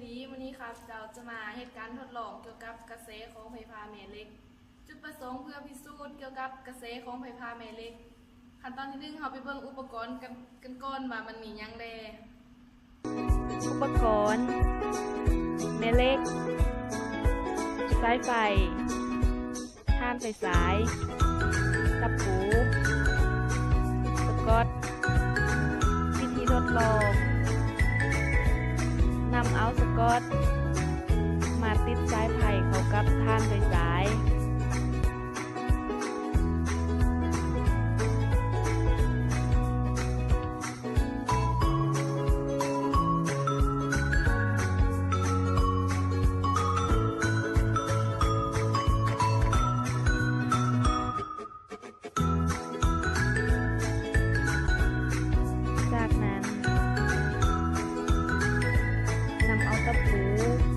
ລີ ມື້ນີ້ຂ້າພະເຈົ້າຈະມາເຮັດການທົດລອງກ່ຽວກັບກະແສຂອງໄຟຟ້າແມ່ເຫຼັກ. ຈຸດປະສົງເພື່ອພິສູດກ່ຽວກັບກະແສຂອງໄຟຟ້າແມ່ເຫຼັກ. ຂັ້ນຕອນທີໜຶ່ງ ເຮົາໄປເບິ່ງອຸປະກອນກັນ ກັນກ່ອນວ່າມັນມີຫຍັງແດ່. ອຸປະກອນ ແມ່ເຫຼັກ, ສາຍໄຟ, ຖ່ານໄຟສາຍ, ຕະປູ, ສະກອດ. ວິທີທົດລອງ, ນຳເອົາສະກອດມາຕິດສາຍໄຟເຂົ້າກັບຖ່ານໄຟສາຍ. ຈາກນັ້ນ ນຳເອົາຕະປູ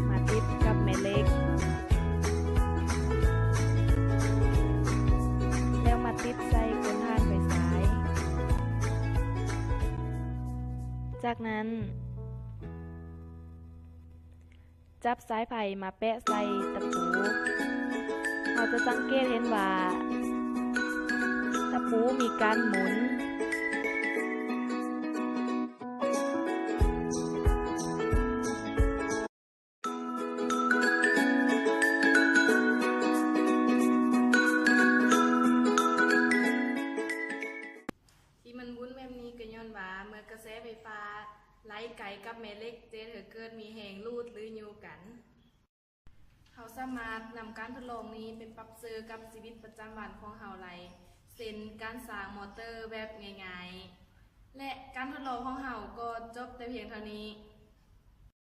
ມາຕິດກັບແມ່ເຫຼັກ ແລ້ວມາຕິດໃສ່ກົ້ນຖ່ານໄຟສາຍ. ຈາກນັ້ນ ຈັບສາຍໄຟມາແປະໃສ່ຕະປູ. ເຮົາຈະສັງເກດເຫັນວ່າຕະປູມີການໝູນ. ທີ່ມັນໝູນແບບນີ້ກໍຍ້ອນວ່າເມື່ອກະແສໄຟຟ້າໄຫຼໄກກັບແມ່ເຫຼັກ ຈະເຮັດໃຫ້ເກີດມີແຮງດູດ ຫຼື ຍູ້ກັນ. ເຮົາສາມາດນຳການທົດລອງນີ້ໄປປັບໃຊ້ກັບຊີວິດປະຈຳວັນຂອງເຮົາໄດ້ ເຊັ່ນ ການສ້າງມໍເຕີແບບງ່າຍໆ. ແລະ ການທົດລອງຂອງເຮົາກໍຈົບແຕ່ພຽງເທົ່ານີ້.